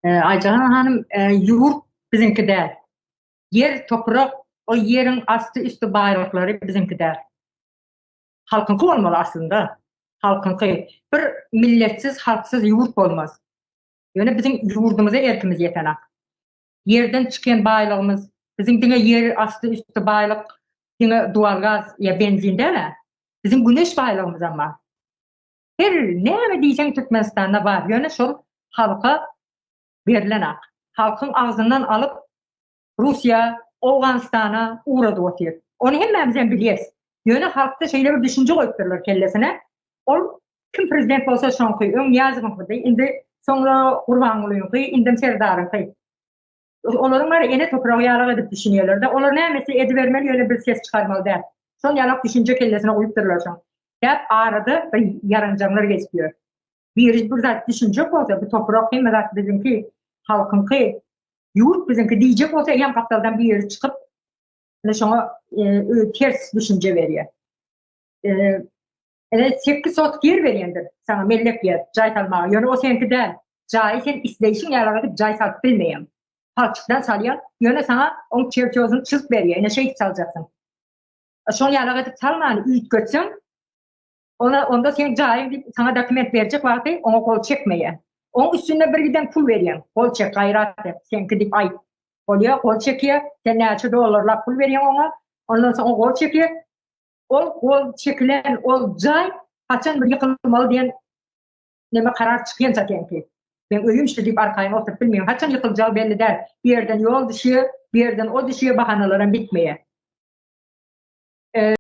Aýjahan hanym, ýurt biziňki däl. Ýer, toprak, o ýeriň asty-üsti baýlyklary biziňki däl. Halkyňky bolmaly aslynda. Halkyňky. Bir milletsiz, halksyz ýurt bolmaz. Ýöne biziň ýurdumyza erkimiz ýetenak. Ýerden çykýan baýlygymyz, biziň diňe ýer asty-üsti baýlyk, diňe dualgaz ýa benzin däl-ä. Biziň güneş baýlygymyzam bar. Her näme diýseň Türkmenistanda bar, ýöne şol halka berlenak. Halkyň agzyndan alyp Russiýa, Owganystana ugradyp otyr. Ony hemmämizem bilýäs. Ýöne halkda şeýle bir düşünje goýupdyrlar kellesine, ol kim prezident bolsa şoňky, öň Nyýazowyňkydy, indi soňra Gurbangulyňky, indem Serdaryňky. Olaryň bary ene topragy ýalak edip düşünýärler-de. Olar näme etse edibermeli, ýöne biz ses çykarmaly däl. Şoň ýalak düşünje kellesine guýupdyrlar şoň. Däp arada bir ýaranjaňlar gezip ýör. Biri bir zat düşünjek bolsa, bu toprak hemme zat biziňki, halkyňky, ýurt biziňki diýjek bolsa, eýýäm gapdaldan biri çykyp, ine şoňa ters düşünje berýär. Ine 8 sotik ýer berýändir saňa mellek ýer, jaý salmaga. Ýöne o seňki däl. Jaýy sen isleýşiň ýaly edip jaý salyp bilmeýäň. Palçykdan salýaň, ýöne saňa oň çertýozyny çyzyp berýär. Ine şeýdip saljaksyň. Şoň ýaly edip salmany üýtgetseň, ona onda seň jaýyň diýip saňa dokument berjek wagty oňa gol çekmeýär. Oň üstünde bir giden pul berýäň. Gol çek, gaýrat et, seňki diýip aýt. Bolýar, gol çekýär. Sen näçe dollarlap pul berýäň oňa. Ondan soň o gol çekýär. Ol gol çekilen ol jaý haçan bir ýykylmaly diýen neme karar çykýança seňki. Meň öýüm şu diýip arkaýyn oturyp bilmeýän. Haçan ýykyljagy belli däl. Bir ýerden ýol düşýär, bir ýerden o düşýär, bahanalaram bitmeýär.